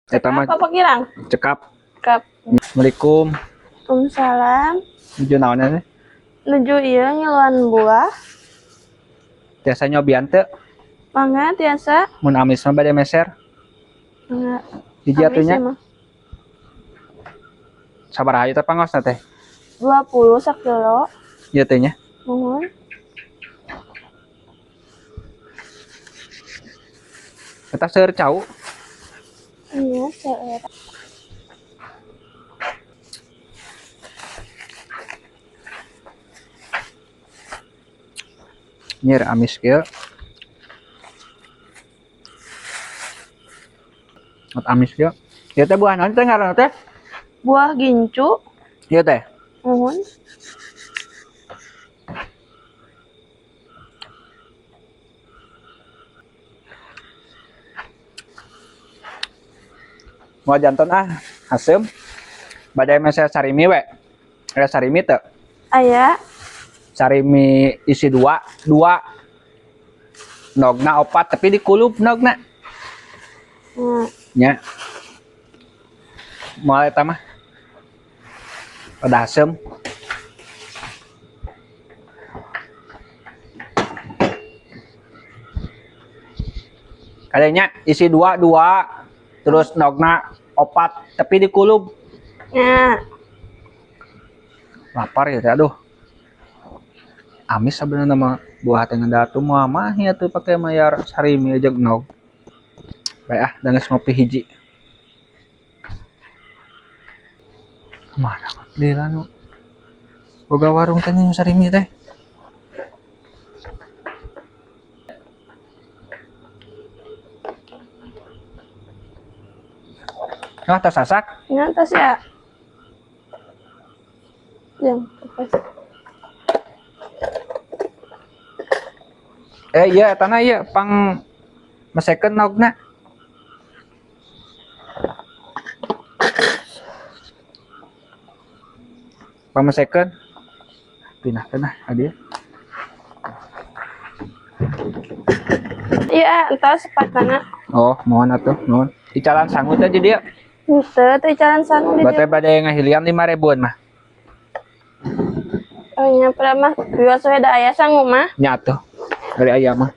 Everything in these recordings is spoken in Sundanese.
Eta mah Apa kirang? Cekap. Cekap. Assalamualaikum. Waalaikumsalam. Nuju naon teh? Nuju ieu ngiluan buah. Tiasa nyobian teu? Mangga, tiasa. Mun amis mah bade meser. Mangga. Hiji atuh Amis nya. mah. Sabaraha ieu teh pangosna teh? 20 sakilo. Ieu teh nya. Muhun. Eta seueur cau. Iya, seueur. Nyir amis kieu. Ot amis kieu. Ieu teh buah naon teh ngaranna teh? Buah gincu. Ieu teh. Muhun. Moal janton ah, haseum. Bade meser sarimi we. Aya sarimi teu? Aya. Sarimi isi dua, dua. Nogna opat tapi dikulub nogna. Nya. Moal eta mah. Rada haseum. Kadanya isi dua, dua, terus nogna opat tapi dikulub. Nya. Lapar ya, aduh. Amis sebenarnya mah buah teh ngeundah tuh moal mah ya tuh pakai mayar sarimi aja nog. Baik ah, dan geus ngopi hiji. Kemana di nu boga warung teh nu sarimi teh? Nah, tos asak. Nya tos ya. Jang, pas. Iya, tanah iya, pang mesekeun nogna. Pang mesekeun. Pindahkeun ah, adi. Iya, entos sepatana. Oh, mohon atuh, nuhun. Icalan sangu teh jadi ya. Henteu, teu icalan sangu di Bate dieu. bade ngahilian 5 ribuan mah. Oh nya pada mah biasa we da aya sangu mah. Nya atuh. Dari aya mah.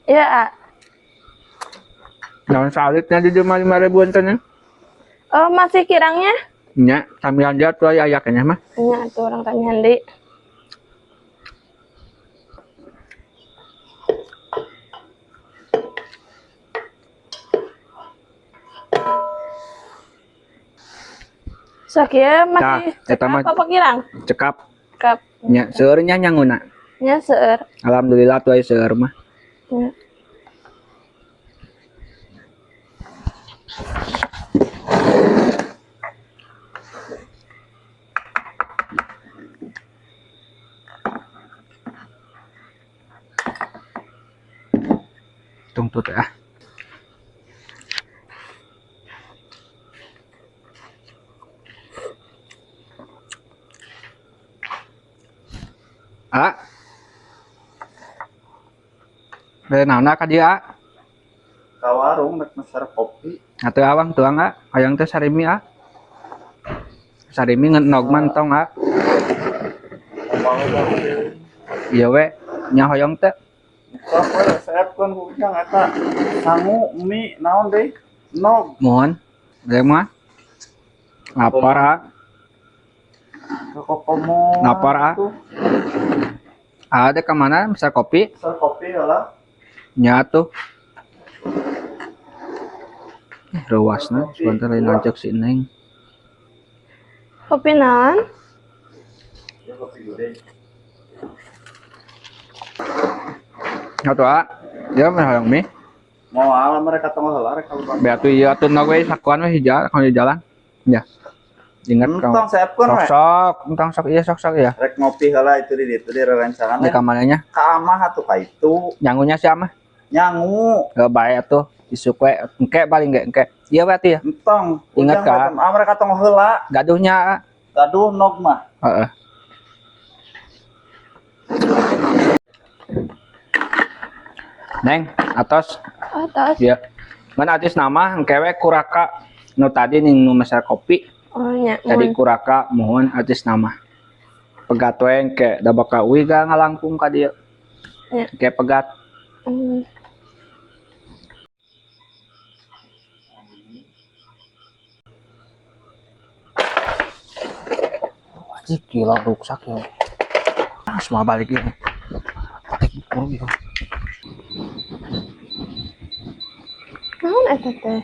Iya, A. Naon salitnya di dieu mah 5 ribuan teh nya. Oh, masih kirangnya? Nya, sambilan dia tuh aya aya kayaknya mah. Nya atuh urang tanya deui. Sakieu masih Tah, eta mah cekap apa kirang? Cekap. Cekap. Nya, seueur nya nyanguna. Nya seueur. Alhamdulillah tuh aya seueur mah. Nya. Tungtut ah. Ah. Bade naon ka dieu, ah? Ka warung rek meser kopi. Atuh awang tuang ah, hayang teh sarimi ah. Sarimi ngan nog mah entong ah. Ieu we nya hoyong teh. Sok we seepkeun ku ujang eta. Sangu mie naon deui? Nog. Mohon. Bade mah. Lapar ah. Kokomo. Lapar ah. Ada ke mana? Bisa kopi? Meser kopi lah. Nya tuh. Reuasna sebentar lain lanceuk si Neng. Kopi naon? Ya kopi gede. Nya tuh ah. Dia mah hayang mie. Mau ala mereka tong heula rek kalau Be atuh ieu atuh na we sakuan we hija kalau di jalan. Ya. Ingat kau. Entong seepkeun we. Sok sok, entong sok iya sok sok iya. Rek ngopi heula itu di ditu di rerencangan. Di kamarnya. Ka amah atuh ka itu. Nyangunya si amah? Nyangu. Heuh bae atuh. Isuk we engke paling ge engke. Iya we atuh ya. Entong. Ingat ka. Ah mereka tong heula. Gaduhnya. Gaduh nog mah. Heeh. Neng, atos. Atos. Ya. Ngan atis nama engke we ku Raka nu tadi ning nu meser kopi. Oh nya. Tadi Mun. ku Raka mohon atis nama. Pegat we engke da bakal uih ga ngalangkung ka dieu. Nya. Engke pegat. Wajib gila ruksak ya. Ah, semua balik ya. Balik buru ya. Naon eta teh?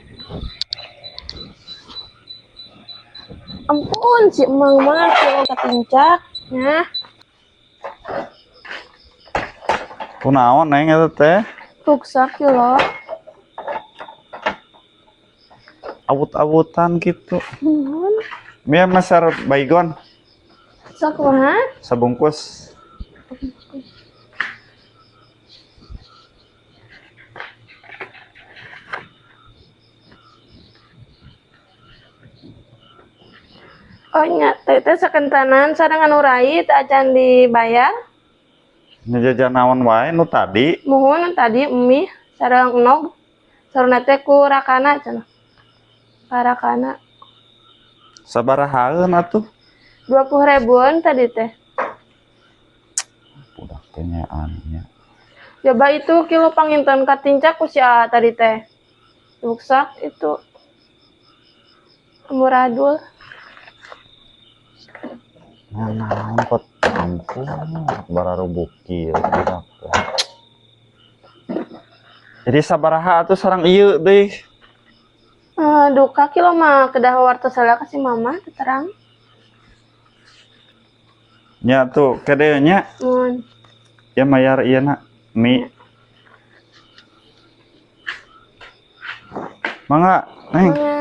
Ampun, si emang mah kilo katincak nya. Kunaon Neng eta teh? Ruksak kilo. Awut-awutan gitu. Naon? Mia meser baygon Sok kumaha? sabungkus. Oh nya, teh teh sakentanan sareng anu rai teh acan dibayar. Nya jajan naon wae nu tadi? Muhun tadi mie sareng enog. Sareng teh ku rakana cenah. Karakana. Sabarahaeun atuh? 20 ribuan tadi teh. Budak teh nya. Coba itu kilo panginten katincak ku si A tadi teh. Ruksak itu. Muradul. Nah, naon kok ampun bararubuh kieu budak teh. Jadi sabaraha atuh sareng ieu deui? Duka kilo mah kedah wartos heula ka si mama teu terang. Nya tuh kede nya. Mun. Ya mayar ieu na mie. Mangga, Neng. Mangga.